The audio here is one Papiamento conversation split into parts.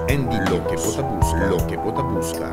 Andy Loke bo ta buska, loke bo ta buska.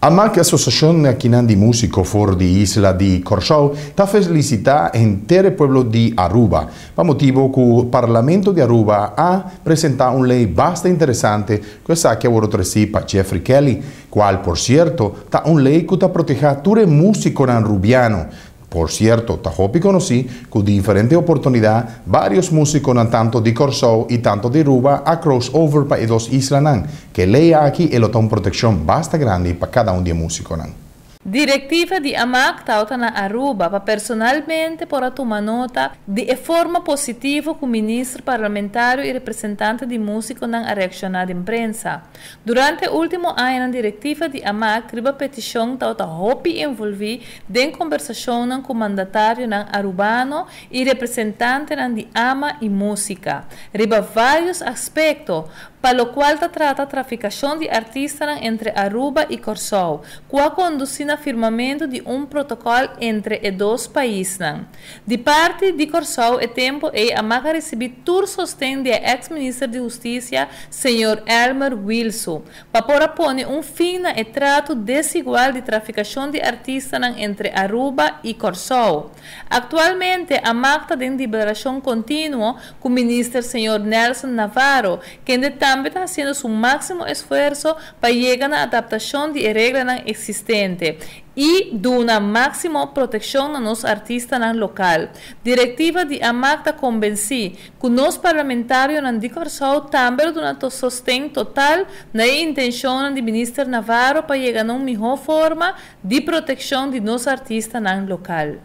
Amak, Asosiashon akinan di Músiko for di isla di Kòrsou, ta felisitá henter pueblo di Aruba pa motibu ku Parlamento di Aruba a presentá un lei basta interesante ku esaki a wòrdu tresí pa Jeffrey Kelly, kual por sierto ta un lei ku ta protehá tur e músikonan rubiano. Por sierto, ta hopi konosí ku diferente oportunidat vários músikonan tantu di Kòrsou i tantu di Aruba a crossover pa e dos islanan. Ku e lei aki e lo ta un protekshon basta grandi pa kada un di e músikonan. Direktiva di Amak tabata na Aruba pa personalmente por a tuma nota di e forma positivo ku minister, parlamentario i representante di músikonan a reakshoná den prensa. Durante último añanan direktiva di Amak riba petishon tabata hopi envolví den kombersashonnan ku mandatarionan arubano i representantenan di ama i músika riba vários aspekto pa lokual ta trata trafikashon di artistanan entre Aruba i Kòrsou, ku a kondusí na firmamentu di un protokòl entre e dos paisnan. Di parti di Kòrsou e tempu ei Amak a risibí tur sosten di e eks minister di Hustisia señor Elmer Wilsoe pa por a pone un fin na e trato desigual di trafikashon di artistanan entre Aruba i Kòrsou. Aktualmente Amak ta den deliberashon kontinuo ku minister señor Nelson Navarro, kende tambe ta hasiendo su máksimo esfuerso pa yega na adaptashon di e reglanan eksistente i duna máksimo protekshon na nos artistanan lokal. Direktiva di Amak ta konvensí ku nos parlamentarionan di Kòrsou tambe lo duna sosten total na e intenshonnan di minister Navarro pa yega na un mihó forma di protekshon di nos artistanan lokal.